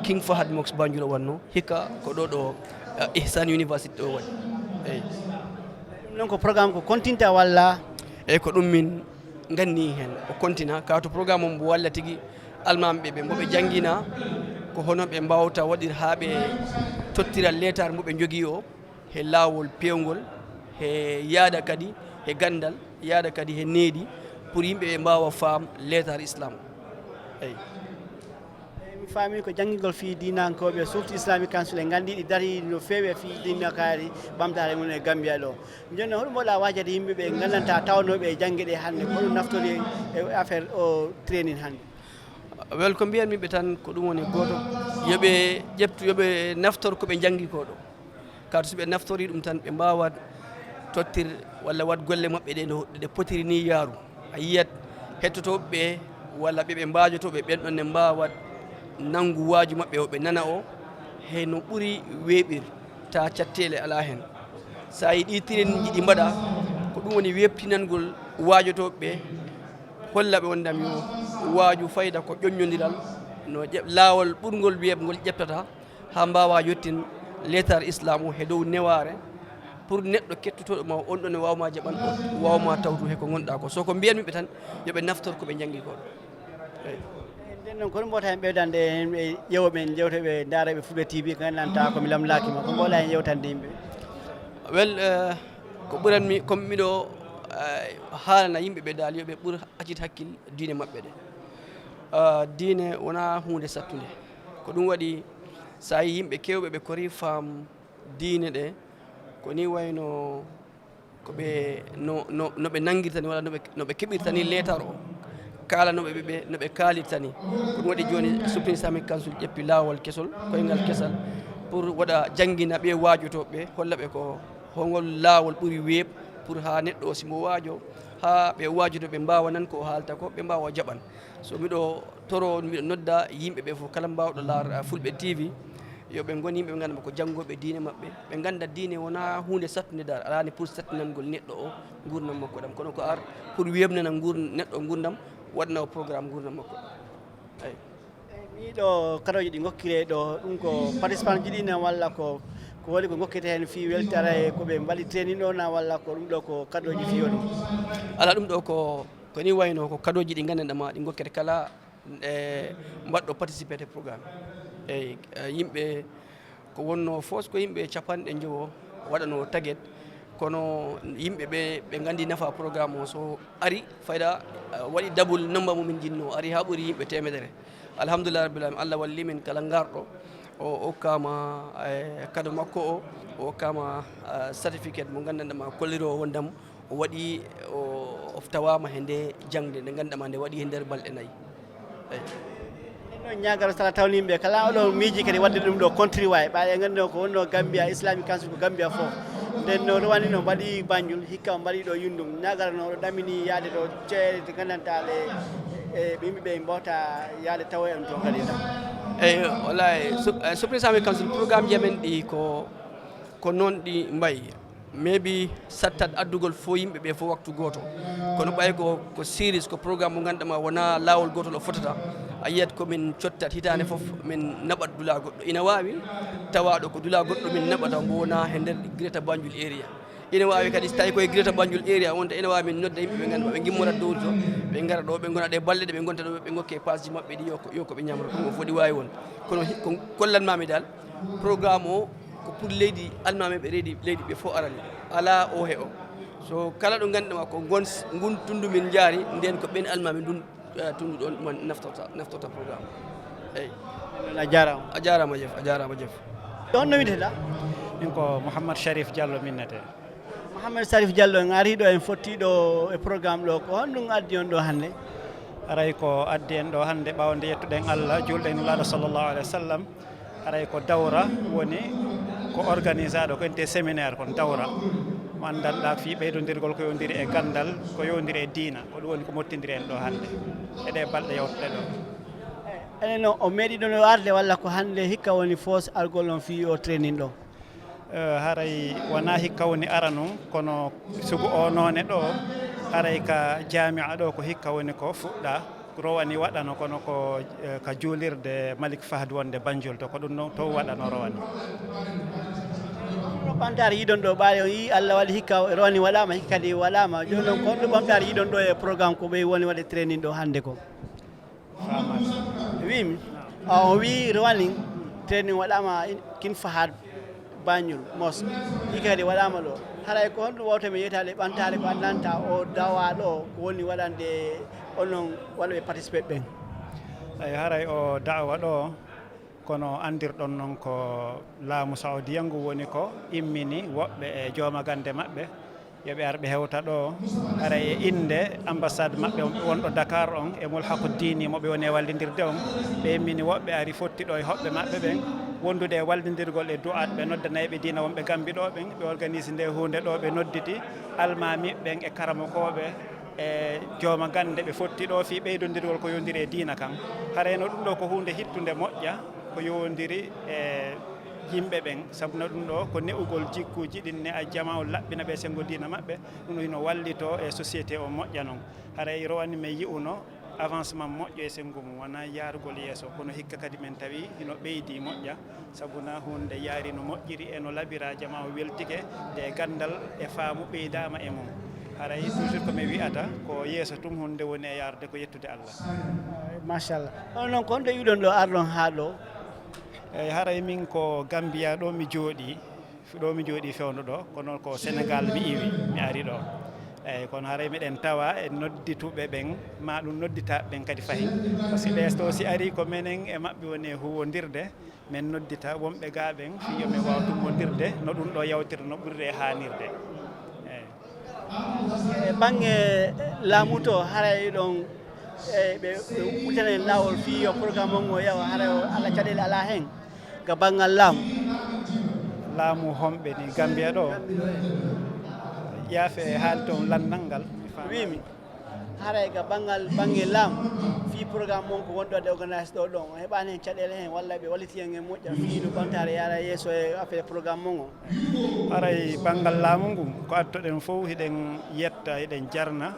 King Fahad Mox Banjul o wanno, hikka ko ɗo ɗo, eh, Ihsan University ɗo waɗi. Eyi. Ɗum noon ko programme ko continue walla? Eyi, ko ɗum min nganni heen. O continue, ka to programme o mbo walla tigi almaami ɓe, ɓe mbo ɓe janngina, ko hono ɓe mbaawta waɗir haa ɓe tottira leetaar mbo ɓe njogii o, he laawol peewngol, he yaada kadi, he ganndal, yaada kadi he needi, pour yimɓe ɓe mbaawa faam leetaar Islam. Eyi. Eyi, mi faami ko janngingol fii diinankooɓe, surtout Islamic Council, en nganndi ɗi darii no feewi e fii diinakaari ɓamtaare mum e Gambia ɗo. Jooni noon, hoɗum mbaawɗaa waajade yimɓe ɓe nganndantaa tawnooɓe e jannge ɗe hannde, ko hoɗum naftori e affaire o training hannde? Wel, ko mbiyanmi ɓe tan ko ɗum woni gooto, yo ɓe ƴeftu, yo ɓe naftor ko ɓe njanngi ko ɗo. Kaatu so ɓe naftorii ɗum tan, ɓe mbaawat tottir walla waɗ golle maɓɓe ɗe no ɗe potiri ni yaaru. A yiyat hettotooɓe ɓe walla ɓe ɓe mbaajotoo ɓe ɓen ɗon ne mbaawat nanngu waaju maɓɓe o, ɓe nana o he no ɓuri weeɓir, taa catteele alaa heen. So a yii ɗii tirenji ɗi mbaɗa, ko ɗum woni weeɓtinangol waajotooɓe ɓe, holla ɓe wondam yo waaju fayda ko ƴoññondiral, no ƴe-, laawol ɓurngol weeɓngol ƴettata, haa mbaawa yottin leetaare Islaam o he dow newaare, pour neɗɗo kettotooɗo ma o, on ɗon ne waawma jaɓan, o waawma tawtu he ko ngonɗaa ko. So ko mbiyanmi ɓe tan, yo ɓe naftor ko ɓe njanngi ko. Eyi. Nden noon, kono mboɗa heen ɓeydande en ɓe ƴeewooɓe en, jewteeɓe, ndaareeɓe Fulɓe T V, ko nganndantaa ko mi lamlaaki ma, ko mboɗa heen yewtande yimɓe? Wel, eh, ko ɓuranmi, ko miɗo, eh, haalana yimɓe ɓe daal, yo ɓe ɓur accit hakkil diine maɓɓe ɗe. Eh, diine wonaa huunde sattunde. Ko ɗum waɗi, so a yii yimɓe keewɓe ɓe kori faam diine ɗe, ko ni wayno ko ɓe, no, no, no ɓe nanngirta ni, walla no ɓe, no ɓe keɓirta ni leetar o, kaalanooɓe ɓe, ɓe, no ɓe kaalirta ni. Ko ɗum waɗi jooni Supreme Islamic Council ƴeppi laawol kesol, koyngal kesal, pour waɗa janngina ɓe waajotooɓe ɓe, holla ɓe ko hongol laawol ɓuri weeɓ pour haa neɗɗo o, si mbo waajo, haa ɓe waajotooɓe ɓe mbaawa nan ko o haalta ko, ɓe mbaawa jaɓan. So miɗo toro, miɗo nodda yimɓe ɓe fof, kala mbaawɗo laar, ah, Fulɓe T V, yo ɓe ngon yimɓe ɓe ngannduɗaa ko janngooɓe diine maɓɓe, ɓe ngannda diine wonaa huunde sattunde daar, alaani pour sattinangol neɗɗo o nguurndam makko ɗam, kono ko ar pour weeɓnana nguur-, neɗɗo o nguurndam, waɗna o programme nguurndam makko. Eyi. Eyi, miɗo kadooji ɗi ngokkiree ɗo, ɗum ko participant ji ɗi ne walla ko Ko woni ko ngokkete heen fii weltaare ko ɓe mbaɗi training ɗo na walla ko ɗum ɗo ko kadooji fii o ɗum? Alaa, ɗum ɗo ko, ko ni wayno ko kadooji ɗi nganndanɗaa ma ɗi ngokkete kala e mbaɗɗo participate e programme. Eyi, eh, yimɓe ko wonno fof ko yimɓe capanɗe njowo waɗano target, kono yimɓe ɓe, ɓe nganndi nafa programme o, so ari fayda, eh, waɗi double number mo min njinnoo, ari haa ɓuri yimɓe teemedere. Alhamdulillah rabbil alamin, Allah walli min kala ngarɗo, o okkama, eh, kado makko o, o okkama, eh, certificate mo nganndanɗaa ma kolliroo wondam o waɗi, o, o tawaama he nde jaŋde nde nganndanɗaa ma nde waɗi he nder balɗe nayi. Eyi. Ɗum ɗo ñaagaro sala tawnimɓe kala oɗo miiji kadi waɗde ɗum ɗo countrywide, ɓaaɗe ngannduɗon ko wonno Gambia, Islamic Council ko Gambia fof. Nden no rowani no mbaɗi Banjul, hikka mbaɗi ɗo Yundum. Ñaagaro no oɗo ɗamini yaade ɗo ceede ɗe nganndantaa ɗe, e ɓe yimɓe ɓe mbawta yaade tawa en toon kadi ɗam. Eyi, wallahi, so, eh, so président Council, programme ji amen ɗi ko, ko noon ɗi mbayi. Maybe sattat addugol fof yimɓe ɓe fof waktu gooto. Kono ɓay ko, ko series, ko programme mo ngannduɗaa ma wonaa laawol gootol o fotata. A yiyat ko min cottat hitaande fof, min naɓat dula goɗɗo. Ina waawi tawa ɗo ko dula goɗɗo min naɓata mbo wonaa he nder Greater Banjul area. Ina waawi kadi so tawi koye Greater Banjul area wonta, ina waawi min nodda yimɓe ɓe ngannduɗaa ɓe ngimmorat dowri to, ɓe ngara ɗo, ɓe ngona ɗe balɗe ɗe ɓe ngonta ɗo, ɓe ngokke passe ji maɓɓe ɗi yo ko, yo ko ɓe ñamra. Ɗum o foti waawi won. Kono hi-, ko kollanmaami dal, programme o ko pour leydi almaami ɓe, leydi, leydi ɓe fof arani. Alaa o he o. So kala ɗo ngannduɗaa ma ko ngon s-, ngun tundu min njaari, nden ko ɓen almaami ndun, eh, tundu ɗon ɗuman naftorta, naftorta programme. Eyi. A jaaraama. A jaaraama jef, a jaaraama jef. On no wiyetee ɗa? Min ko Mouhammad Sharif Diallo minnete. Mouhammad Sharif Diallo, en ari ɗo, en fotti ɗo e programme ɗo. Ko honɗum addi on ɗo hannde? Haray ko addi en ɗo hannde, ɓaawo nde yettuɗen Allah, juulɗen Nulaaɗo sallallahu alaihi wasallam, haray ko dawra woni ko organisaaɗo, ko wiyetee séminaire, kon dawra mo anndanɗaa fii ɓeydondirgol ko yowndiri e ganndal, ko yowndiri e diina, ko ɗum woni ko mottindiri en ɗo hannde e ɗee balɗe yawtuɗe ɗo. Enen noon, o meeɗi ɗon o arde walla ko hannde hikka woni foos argol on fii o training ɗo? Eh, haray wonaa hikka woni aranun, kono sugu o noone ɗo, haray ka jaami'a ɗo ko hikka woni ko fuɗɗaa, rowani waɗano, kono ko, eh, ka juulirde Malik Fahd wonde Banjul to, ko ɗum ɗon to waɗano rowani. Ɓamtaare yiɗon ɗo ɓaade on yii Allah waɗi hikka rowani waɗaama, hikka kadi waɗaama. Jooni noon ko honɗum ɓamtaare yiɗon ɗo e programme ko ɓe woni waɗde training ɗo hannde ko? Wiimi, a, o wii rowani training waɗaama in-, King Fahad Banjul Mosque. Hikka kadi waɗaama ɗo. Haray ko honɗum wawta mi yeytaade ɓamtaare ko addanta o dawaa ɗo ko woni waɗande onon waɗɓe participate ɓen? Eyi, haray o da'wa ɗo, kono anndirɗon noon ko laamu Saoudiya ngu woni ko immini woɓɓe e jooma gannde maɓɓe, yo ɓe ar ɓe hewta ɗo, haray e innde ambassade maɓɓe wonɗo Dakar on e Mulhaqu Diini mo ɓe woni e wallindirde on, ɓe immini woɓɓe ari fotti ɗo e hoɓɓe maɓɓe ɓen, wondude e wallondirgol e du'aat ɓe noddanayɓe diina wonɓe Gambi ɗo ɓen, ɓe organise nde huunde ɗo, ɓe nodditi almaami ɓen e karamokooɓe e jooma gannde ɓe fotti ɗo fii ɓeydondirgol ko yowndiri e diina kan. Haray no ɗum ɗo ko huunde hittunde moƴƴa ko yowndiri e yimɓe ɓen, sabu no ɗum ɗo ko ne'ugol jikkuuji ɗin, ne'a jamaa on, laɓɓina ɓe senngo diina maɓɓe, ɗum ɗo hino wallitoo e société on moƴƴa non. Haray rowani men yi'uno avancement moƴƴo e senngo mum, wonaa yaarugol yeeso, kono hikka kadi men tawi hino ɓeydi moƴƴa, sabu na huunde yaari no moƴƴiri e no laɓiraa, jamaa o weltike, nde ganndal e faamu ɓeydaama e mum. Haray toujours ko mi wi'ata, ko yeeso tun huunde woni e yaarude, ko yettude Allah. Machallah. Kono noon, ko honto iwɗon ɗo, arɗon haa ɗo? Eyi, haray min ko Gambia ɗo mi jooɗii, ɗo mi jooɗii fewndo ɗo, kono ko Senegal mi iwi, mi ari ɗo. Eyi, kono haray miɗen tawa e noddituɓe ɓen, ma ɗum nodditaaɓe ɓen kadi fahin. Par ce que ɓee ɗo si ari ko menen e maɓɓe woni e huuwondirde, men noddita wonɓe gaa ɓen fii yo men waaw tummbondirde no ɗum ɗo yawtirde no ɓuriri e haanirde. Eyi. E baŋŋe laamu to, haray ɗon, e, ɓe, ɓe udditana en laawol fii yo programme on o yawa, haray o ala caɗeele alaa hen ga baŋŋal laamu? Laamu homɓe ni Gambia ɗo? Yaafe e haali toon lanndal ngal. Wiimi, haray ga baŋŋal, baŋŋe laamu, fii programme mon ko wonɗo waɗde organise ɗo ɗon, o heɓaani hen caɗeele hen, walla ɓe walliti en e moƴƴa fii no ɓamtaare yaara yeeso e affaire programme mon o? Haray banngal laamu ngun, ko adduɗen fof, hiɗen yetta, hiɗen jarna,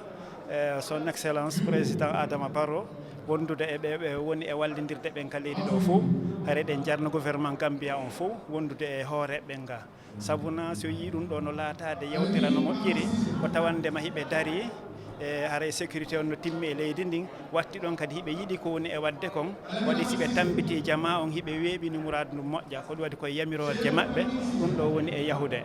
eh, Son Excellence Président Adama Barrow, Wondude e ɓe, ɓe woni e wallindirde ɓen ka leydi ɗo fof, haray eɗen jarna gouvernement Gambia on fof wondude e hooreeɓe ɓen ga. Sabuna so yii ɗum ɗo no laataade yewtere no moƴƴiri, ko tawandema hiɓe darii, e haray sécurité on no timmi e leydi ndin, watti ɗon kadi hiɓe yiɗi ko woni e waɗde kon, waɗi si ɓe tambitii jamaa on, hiɓe weeɓini muraadu ndun moƴƴa, ko ɗum waɗi koye yamiroore maɓɓe, ɗum ɗo woni e yahude.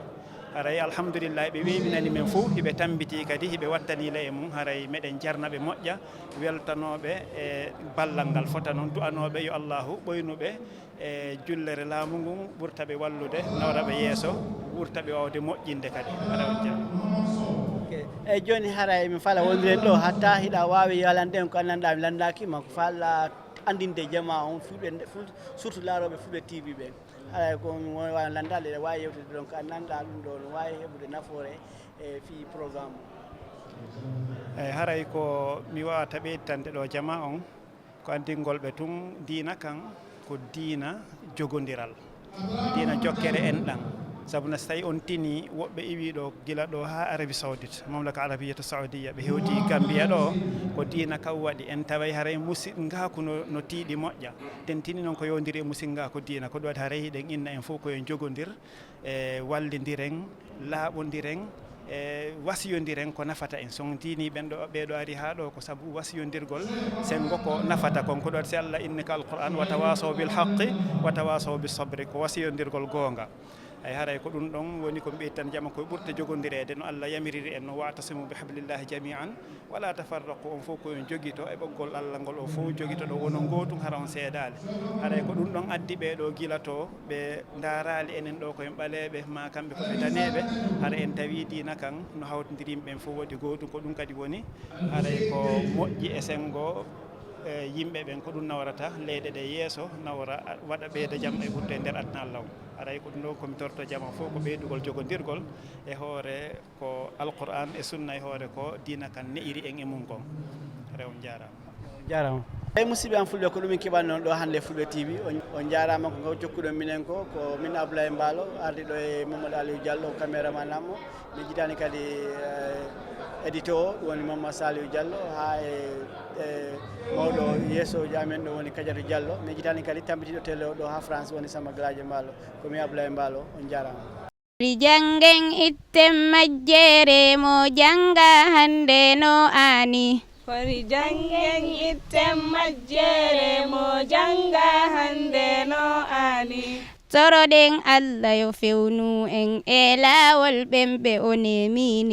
Haray alhamdulillahi ɓe weeɓinani men fof, hiɓe tambitii kadi, hiɓe wattanii le e mum, haray meɗen jarna ɓe moƴƴa, weltanooɓe e ballal ngal fota non, du'anooɓe yo Allahu ɓoynu ɓe e jullere laamu ngun, ɓurta ɓe wallude, nawra ɓe yeeso, ɓurta ɓe waawde moƴƴinde kadi. Haray on jarama. Ok. Eyyi, jooni haray mi faala wondude ɗo, hatta hiɗa waawi yalande en ko anndanɗaa mi lanndaaki ma, ko faala anndinde jamaa on, fulɓe nde-, ful-, surtout laarooɓe Fulɓe T V ɓen. Haray ko mi waawi lanndaade, eɗa waawi yewtude ɗon ko anndanɗaa ɗum ɗo, no waawi heɓude nafoore e fii programme o. Eyyi, haray ko mi waawata ɓeytande ɗo jamaa on, ko anndingol ɓe tun diina kan ko diina jogondiral, diina jokkere enɗan. Sabu na so tawi on tini woɓɓe iwi ɗo gila ɗo haa Arabie Saoudite, Mamlaka Arabiyatu Saoudiya, ɓe hewti Gambia ɗo, ko diina kan waɗi. En taway haray musingaaku no, no tiiɗi moƴƴa. Ten tini non ko yowndiri e musingaaku diina, ko ɗum waɗi haray hiɗen inna en fof ko en jogondir, e wallindiren, laaɓondiren, e wasiyondiren ko nafata en. So on tiini ɓen ɗo, ɓee ɗo ari haa ɗo ko sabu wasiyondirgol, senngo ko nafata kon. Ko ɗum waɗi si Allah inni ka Alqur'an, "Wa tawasaw bil haqqi, wa tawasaw bis sabri", ko wasiyondirgol goonga. Ay, haray ko ɗum ɗon woni ko mbiyeten jama koye ɓurte jogondireede no Allah yamiriri en no, "Wa'tasimu bi hablillahi jami'an, wala tafarraqu", on fof ko on jogito e ɓoggol Allah ngol, on fof jogito ɗo wonon gootum, hara on seedaali. Haray ko ɗum ɗon addi ɓee ɗo gila to, ɓe ndaaraali enen ɗo ko en ɓaleeɓe, ma kamɓe ko ɓe daneeɓe, hara en tawi diina kan no hawtindiri yimɓe ɓen fof waɗi gootum. Ko ɗum kadi woni haray ko moƴƴi e senngo, e yimɓe ɓen, ko ɗum nawrata leyɗe ɗe yeeso, nawra, waɗa ɓeyda jam e ɓurte e nder aduna Allah on. Haray ko ɗum ɗo ko mi torto jama fof ko ɓeydugol jogondirgol e hoore ko Alqur'an e sunna, e hoore ko diina kan ne'iri en e mum kon. Haray on jaaraama. Jaaraama. Eyi, musidɓe am fulɓe, ko ɗum min keɓanno ɗo hannde Fulɓe T V. On, on jaaraama ko ngaw jokkuɗon minen ko, ko min Abdoulaye Mballo, ardi ɗo e Mamadou Aliou Diallo, caméraman am o. Mi jitani kadi, eh, édito o, ɗum woni Mamadou Saliou Diallo, haa e, e mawɗo yeesoojo amen ɗo woni Kadiatou Diallo. Mi jitani kadi tampitiiɗo télé o ɗo haa France woni Samba Galadio Mballo. Ko min Abdoulaye Mballo, on jaaraama. Foti janngen itten majjere mo jannga hannde no aani. Foti janngen itten majjere mo jannga hannde no aani. Toroɗen Allah yo fewnu en e laawol ɓen ɓe o neemini.